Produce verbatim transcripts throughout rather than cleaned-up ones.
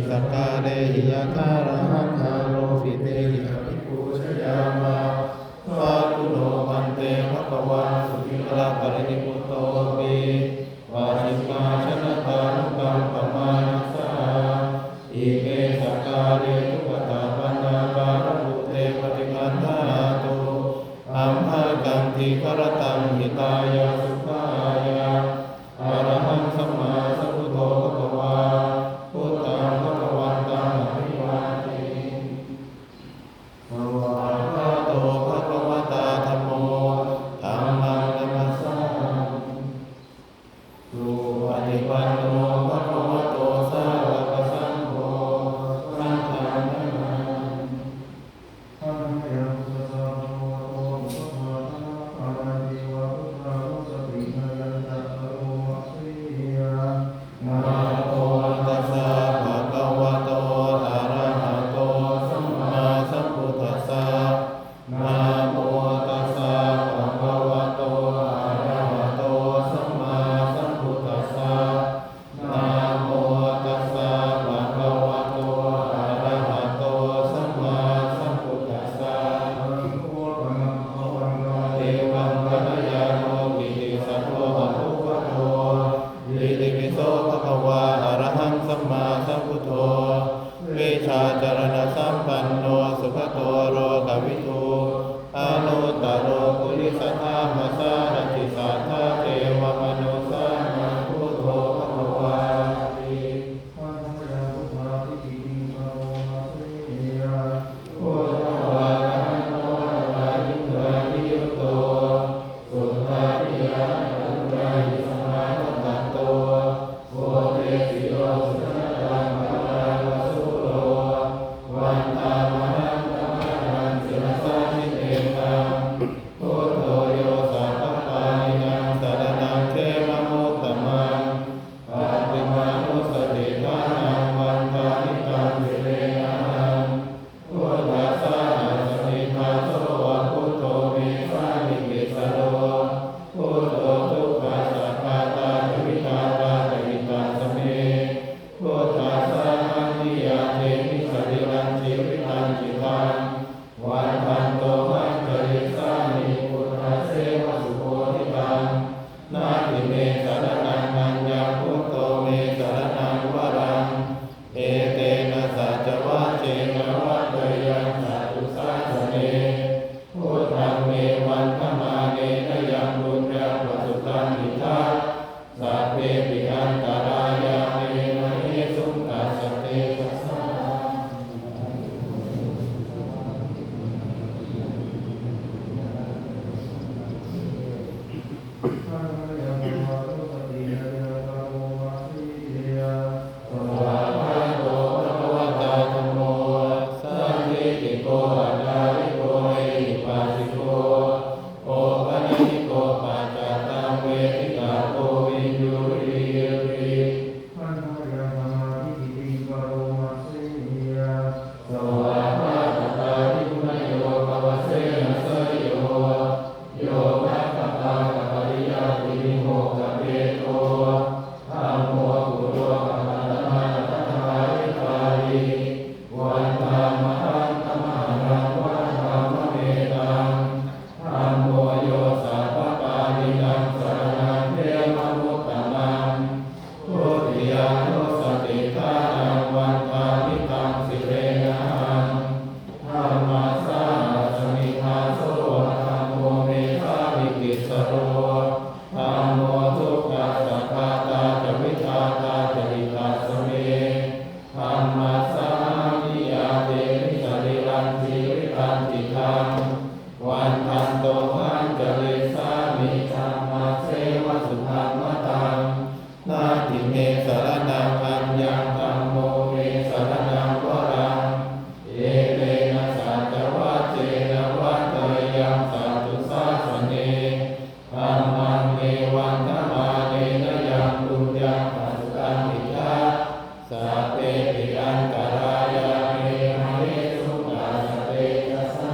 Sakkārehi yathārahaṃ āropitehi abhipūjayāma. Sādhu no bhante bhagavā suciraparinibbutopi pacchimājanatānukampamānasā ime sakkāre duggatapaṇṇākārabhūte paṭiggaṇhātu amhākaṃ dīgharattaṃ hitāya sukhāya. Arahaṃ sammāsambuddho bhagavā, buddhaṃ bhagavantaṃ abhivādemi. Svākkhāto bhagavatā dhammo, dhammaṃ namassāmi. Supaṭipanno bhagavato sāvakasaṅgho, saṅghaṃ namāmi. Namo tassa bhagavato arahato sammāsambuddhassa. Namo tassa bhagavato arahato sammāsambuddhassa. Namo tassa bhagavato arahato sammāsambuddhassa. Evaṃ vanayāno kitissato anuppatto. Itipi so bhagavā arahaṃ sammāsambuddho, vijjācaraṇasampanno sugato lokavidū, anuttaro purisadammasārathi satthā devamanussānaṃ buddho bhagavāti. Buddho arahatto attavimuttiyatto, suddhābhiññānaradūrahi samāgatatto, bodhesi yo sujanataṃ paranāma sūro, vandāmahaṃ tamaharaṃ sirasā jitendhaṃ. Buddho yo sabbapāṇīnaṃ saraṇaṃ khemamuttamaṃ, paṭhamānussatiṭṭhānaṃ vandāmi taṃ sirenahaṃ. Buddhassāhasmi dāso, buddho me sāmikissaro, buddho dukkhassa ghātā ca vidhātā ca hitassa me. Buddhassāhaṃ niyyādemi sarīrañjīvitañcidaṃ, vandantohaṃ carissāmi buddhasseva subodhitaṃ. Natthi me saraṇaṃ aññaṃ, buddho me saraṇaṃ varaṃ, etena saccavajjena vaḍḍheyyaṃ satthu sāsane. Buddhaṃ me vandamānena yaṃ puññaṃ pasutaṃ idha, sabbepi antarāyā me māhesuṃ tassa tejasā. Svākkhāto bhagavatā dhammo, sandiṭṭhiko akāliko ehipassiko, opanayiko paccattaṃ veditabbo viññūhīti. Svākkhātatādiguṇayogavasena seyyo, yo maggapākapariyattimimokkhabhedo, dhammo kulokagatamaggādhārī, vandāmahaṃ tamaharaṃ varaṃ mamaṃ etaṃ. Dhammo yo sabbapāṇīnaṃ saraṇaṃ khemamuttamaṃ, dutiyānussatiṭṭhānaṃ vandāmi taṃ sirenahaṃ. Dhammassāhasmi dāso, dhammo me sāmikissaro, dhammo dukkhassa ghātā ca vidhātā ca hitassa me. Dhammassāhaṃ niyyādemi sarīrañjīvitañcidaṃ, vandantohaṃ carissāmi dhammasseva sudhammataṃ. Natthi me saraṇaṃ aññaṃ, dhammo me saraṇaṃ varaṃ, etena saccavajjena vaḍḍheyyaṃ satthu sāsane. Dhammaṃ me vandamānena yaṃ puññaṃ pasutaṃ idha, sabbepi antarāyā me māhesuṃ tassa tejasā.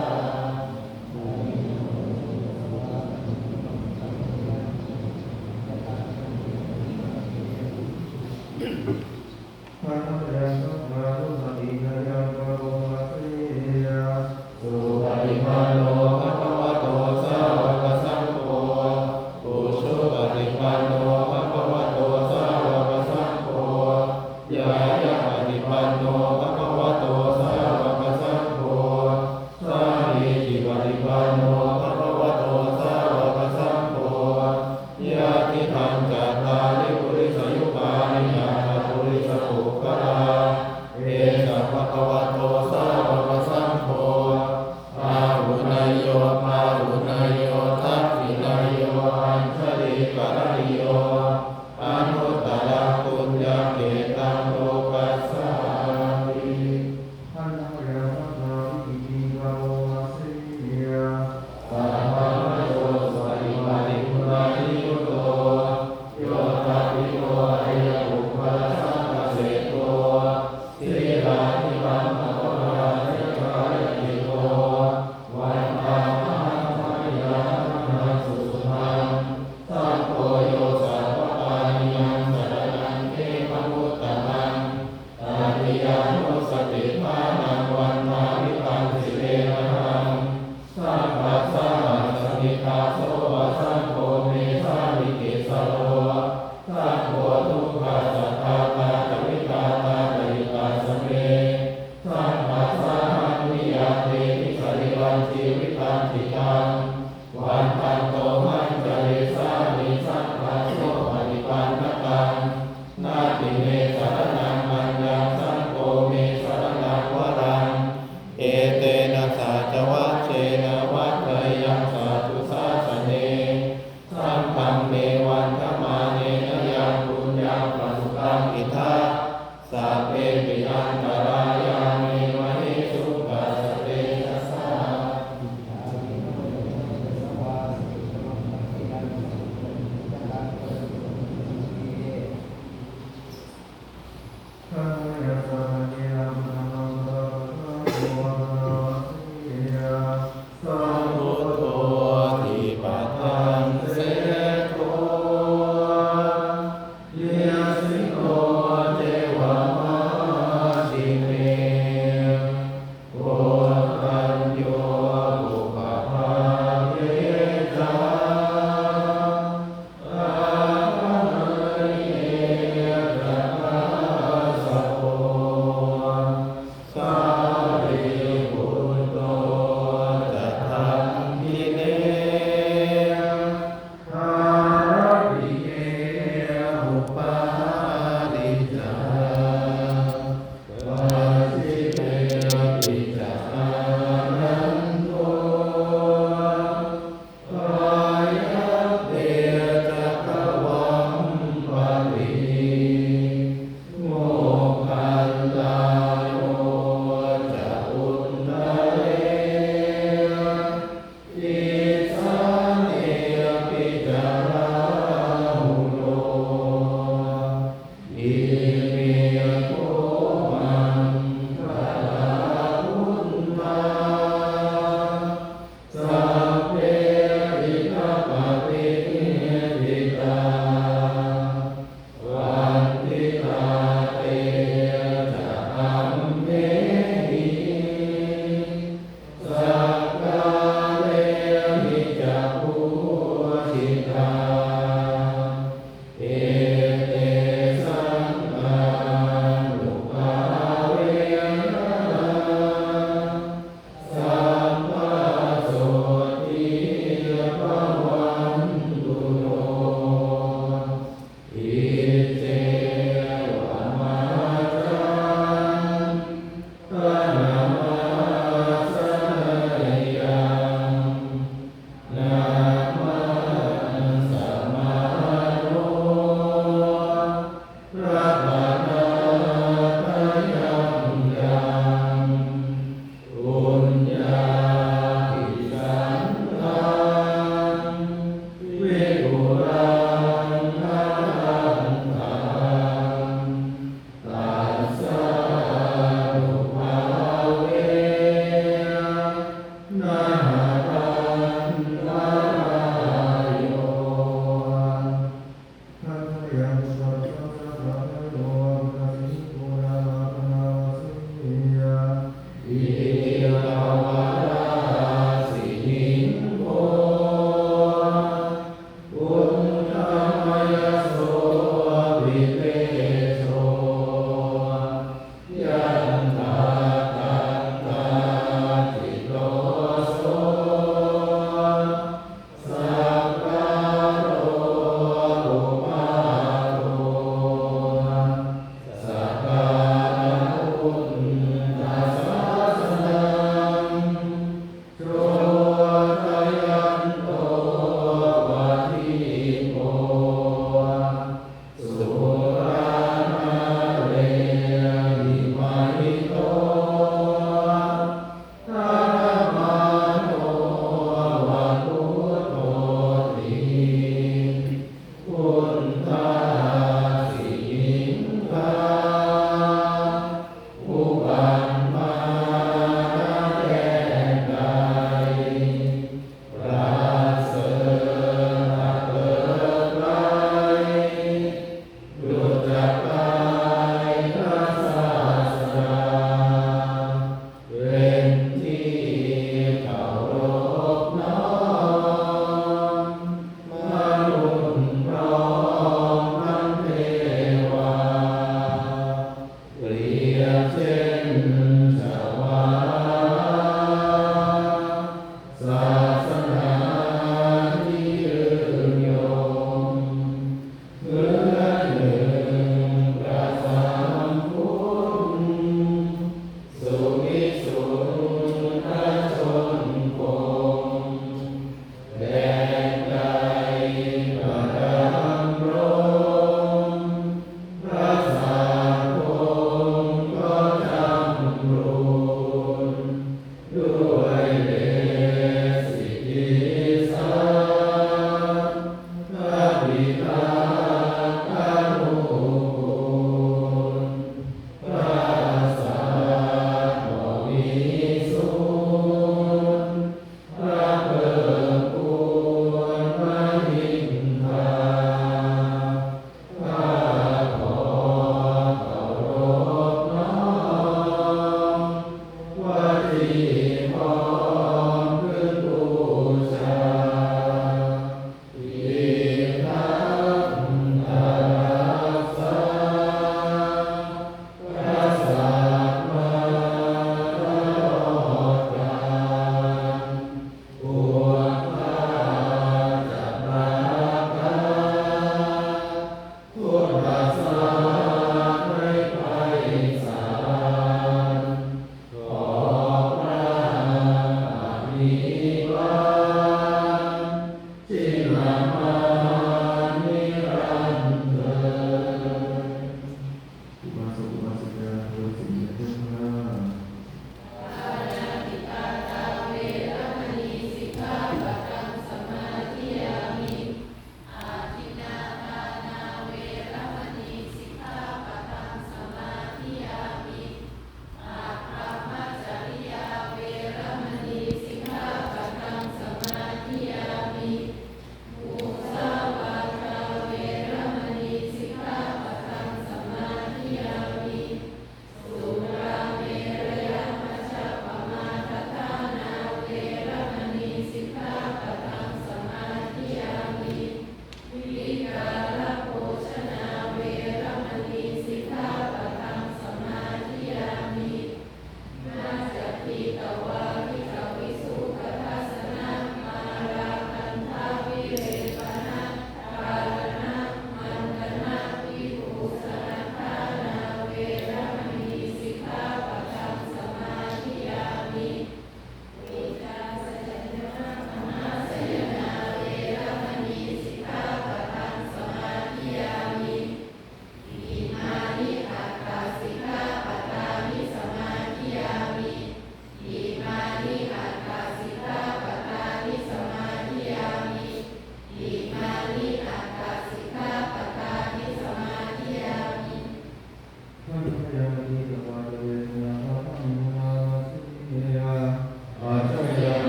yantarāyāni mahesukassa tejasā. Sambuddho dipadaṃ seṭṭho, nissino ceva mahāsine, koṇḍañño puggaphagge ca, tathāgame āyasappo. Sārī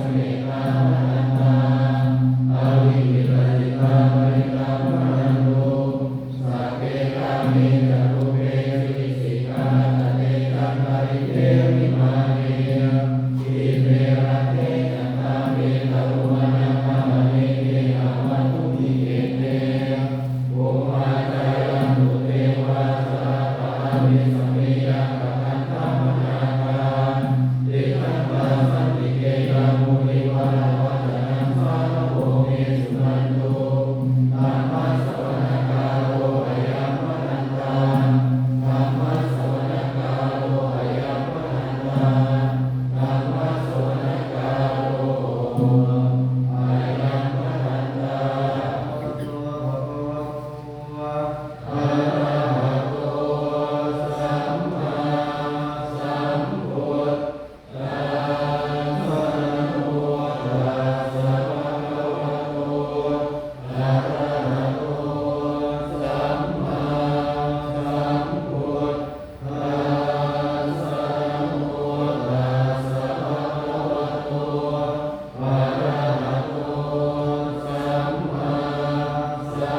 sametaṃ bhaṇantā, avikkhittacittā parittaṃ bhaṇantu. Sagge kāme ca rūpe girisikharataṭe cantalikkhe vimāne, dīpe raṭṭhe ca gāme taruvanagahane gehavatthumhi khette, bhummā cāyantu devā jalathalavisame yakkhagandhabbanāgā, tiṭṭhantā santike yaṃ munivaravacanaṃ sādhavo me suṇantu. Dhammassavanakālo ayambhadantā. Dhammassavanakālo ayambhadantā. Dhammassavanakālo ayambhadantā. Arahato sammāsambuddhassa. Namo tassa bhagavato arahato sammāsambuddhassa. Namo tassa bhagavato arahato sammāsambuddhassa.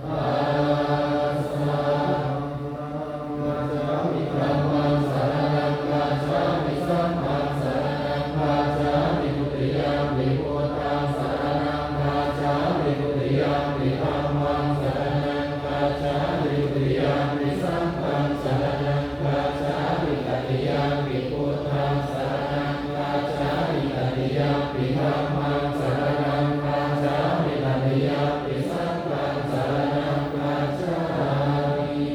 Dhammaṃ saraṇaṃ gacchāmi. Dhammaṃ saraṇaṃ gacchāmi. Saṅghaṃ saraṇaṃ gacchāmi. Dutiyampi buddhaṃ saraṇaṃ gacchāmi. Dutiyampi dhammaṃ saraṇaṃ gacchāmi. Dutiyampi saṅghaṃ saraṇaṃ gacchāmi. Tatiyampi buddhaṃ saraṇaṃ gacchāmi. Tatiyampi dhammaṃ saraṇaṃ gacchāmi. Tatiyampi saṅghaṃ saraṇaṃ gacchāmi.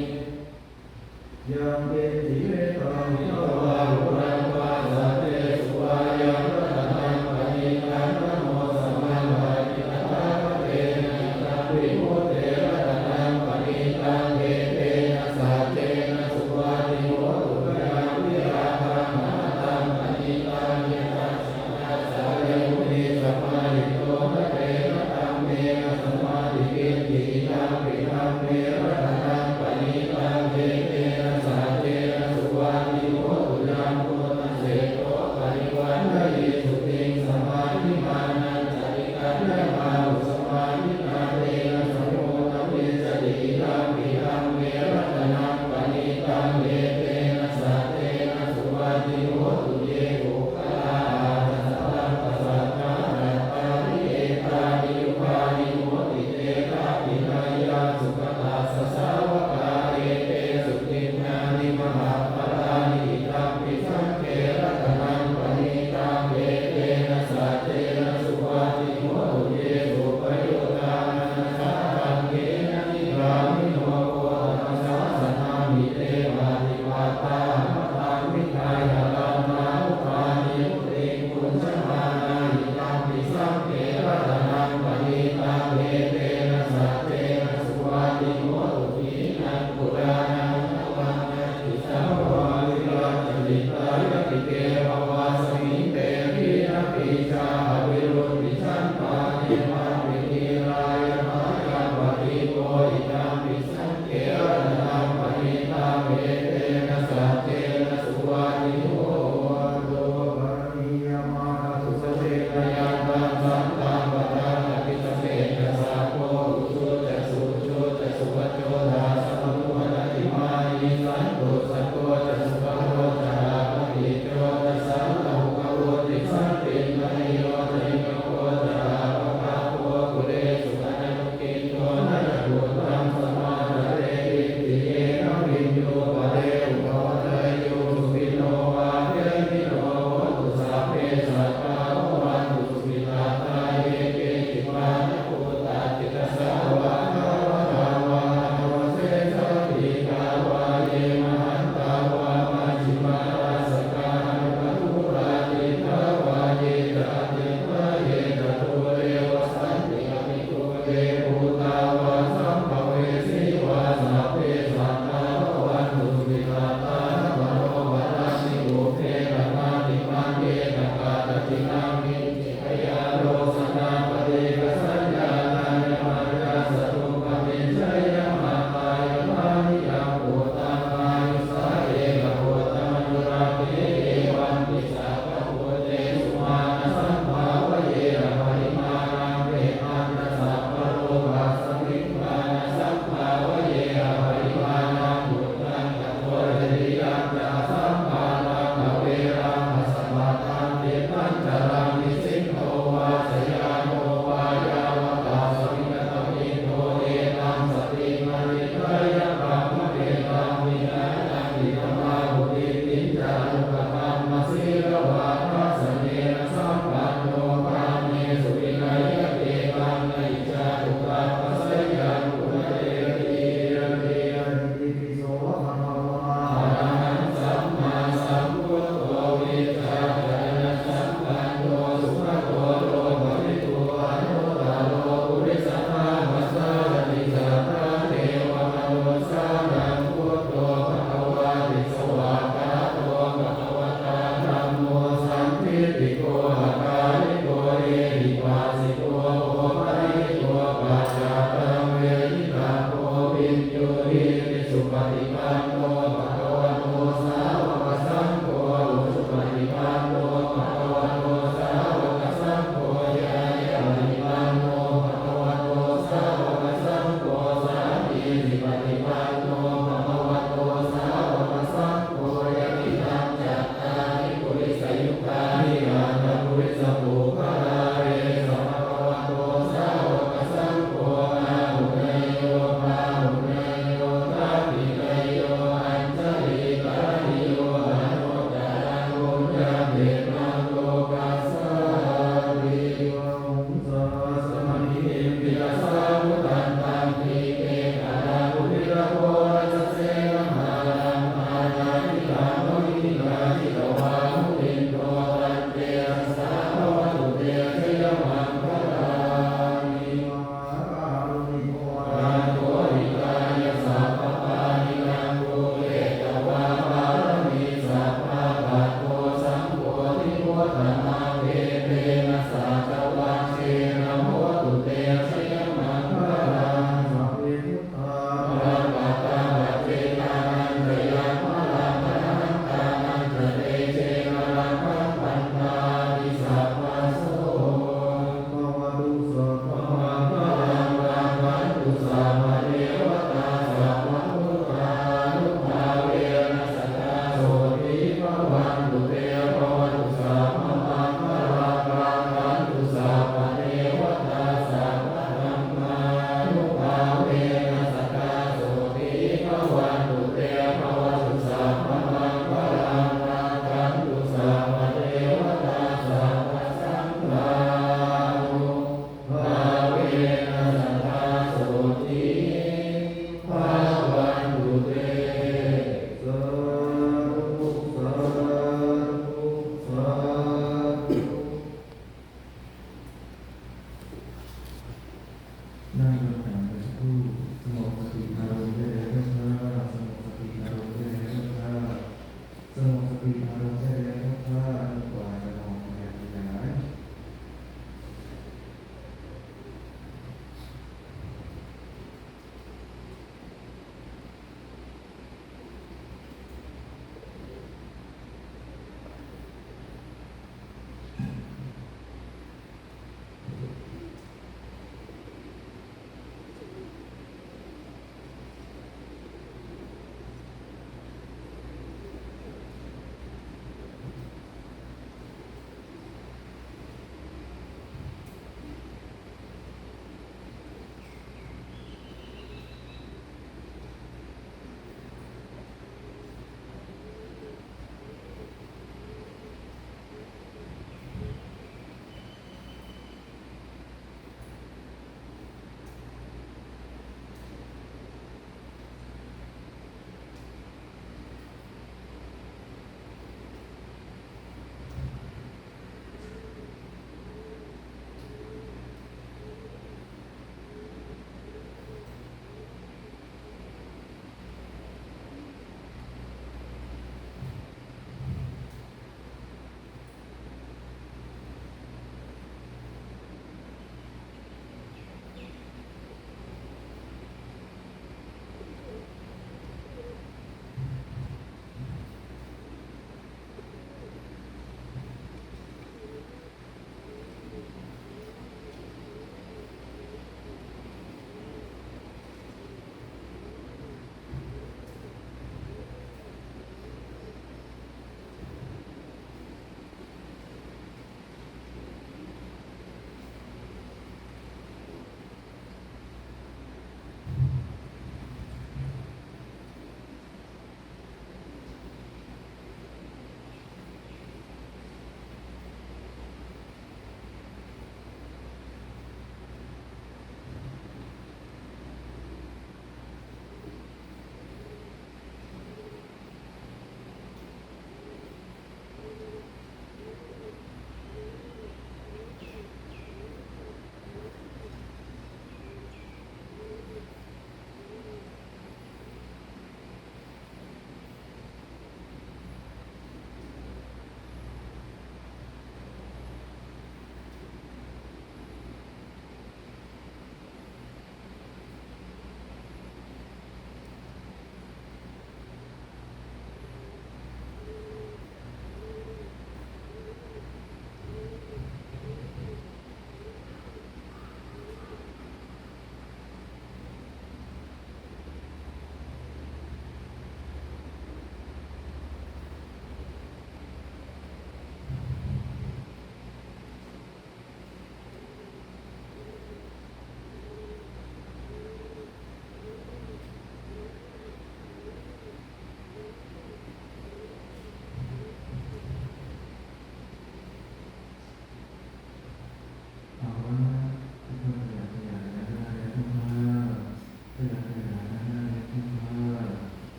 Yaṅkiñci vittaṃ idha vā huraṃ vā, saggesu vā yaṃ ratanaṃ paṇītaṃ, na no samaṃ atthi tathāgatena, idampi buddhe ratanaṃ paṇītaṃ, etena saccena suvatthi hotu. Khayaṃ virāgaṃ amataṃ paṇītaṃ, yadajjhagā sarajuṃ ye, samāhito na tena dhammena samatthi kiñci, idampi dhamme ratanaṃ paṇītaṃ, etena saccena suvatthi hotu. Yambuddhaseṭṭho parivaṇṇa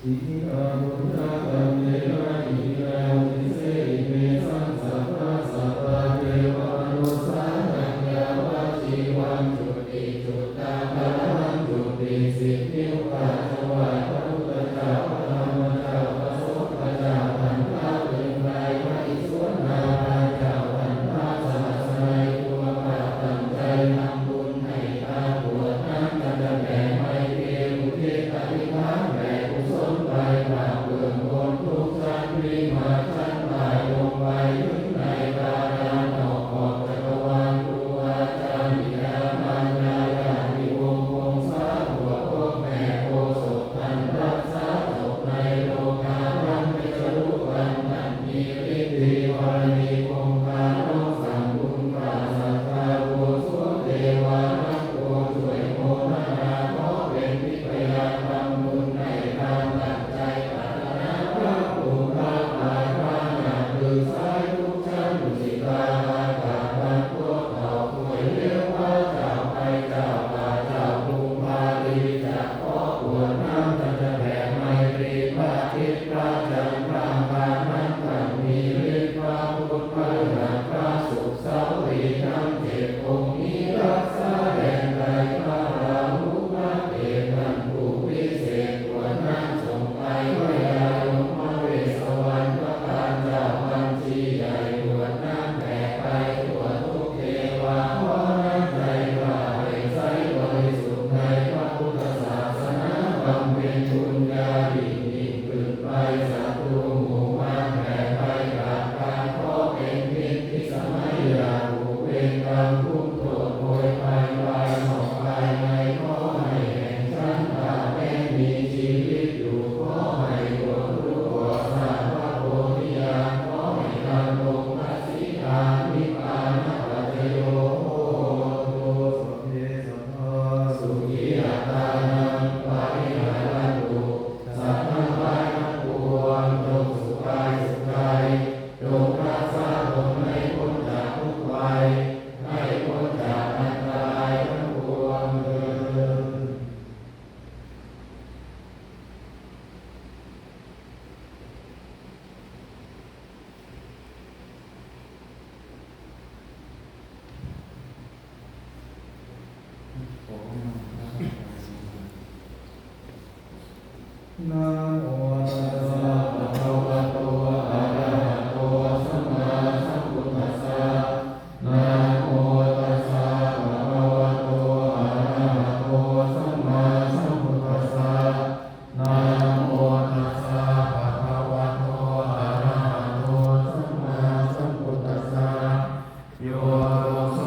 Iminā puññakammena isehi me saṅghasabbā devamanussānaṃ yāvajīvaṃ juti juttaṃ karaṇaṃ juti. สิบ นิ้ว กราบไหว้พระพุทธเจ้า พระธรรมเจ้า พระสงฆ์เจ้า ขันธะเรืองไกร พระอิศวรรณาคาเจ้า ขันธะสหัสไนย ตัวข้าตั้งใจทำบุญให้ทาน กรวดน้ำ กันจะแผ่ไมตรีอุทิศอธิษฐานแผ่กุศลไป ข้าเบื้องบนทุกชั้น วิมานชั้นใต้ ลงไปถึงในบาดาลนอก ขอบจักรวาล ครูอาจารย์ บิดามารดา ญาติวงศ์วงศา หัวอกแม่โอสถ ท่านรักษาศพในโลกา ทั้งไม่จะรู้วัน ท่านมีฤทธิ์ดี บารมีคงคา น้อมสั่งบุญข้าศรัทธา บวงสรวงเทวาทั้งปวง ช่วยโมทนา ขอเป็นทิพยาน ทำบุญให้ทาน ตั้งใจปรารถนา พระภูมิพระบาท พระนาค คือสายทุกชั้น ดุสิตา อากาศ บรรพต เต่า ถ้วยเหลว พระเจ้าไพร เจ้าป่า เจ้าภูมิ พาลี จะขอกรวดน้ำ กันจะแผ่ไมตรี พระอาทิตย์ พระจันทร์ พระอังคาร นั้นท่านมีฤทธิ์ พระพุธ พฤหัส พระศุกร์ เสาร์ ดีทั้งเจ็ดองค์นี้ รักษาแดนไกล พระราหู พระเกตุ ท่านผู้วิเศษ กรวดน้ำส่งไป พญายมเวสสวรรณ พระการเจ้าบัญชีใหญ่ กรวดน้ำแผ่ไปทั่วทุกเทวา ขอน้ำใจข้าให้ใสบริสุทธิ์ในพระพุทธศาสนา บำเพ็ญบุญญายิ่งยิ่งขึ้นไป ศัตรูหมู่มารแผ่ไปกราบกราน ขอเป็นมิตรที่สมัยอย่าผูกเวรกรรม ทุกข์โทษโพยภัย ภายนอกภายใน ขอให้แห่งฉัน ถ้าแม้มีชีวิตอยู่ ขอให้พ้นทุกข์ ก่อสร้างพระโพธิญาณ ขอให้ทันองค์พระศรีอาน นิพพานปัจจโยโหตุ สัพเพสัตตา สุขีอัตตานัง ปริหารันตุ สัตว์ทั้งหลายทั้งปวง จงสุขกายสุขใจ จงรักษาตนให้พ้นจากทุกข์ภัย ให้พ้นจากอันตรายทั้งปวงเทอญ Namo tassa bhagavato arahato sammāsambuddhassa. Namo tassa bhagavato arahato sammāsambuddhassa. Namo tassa bhagavato arahato sammāsambuddhassa. Yo doso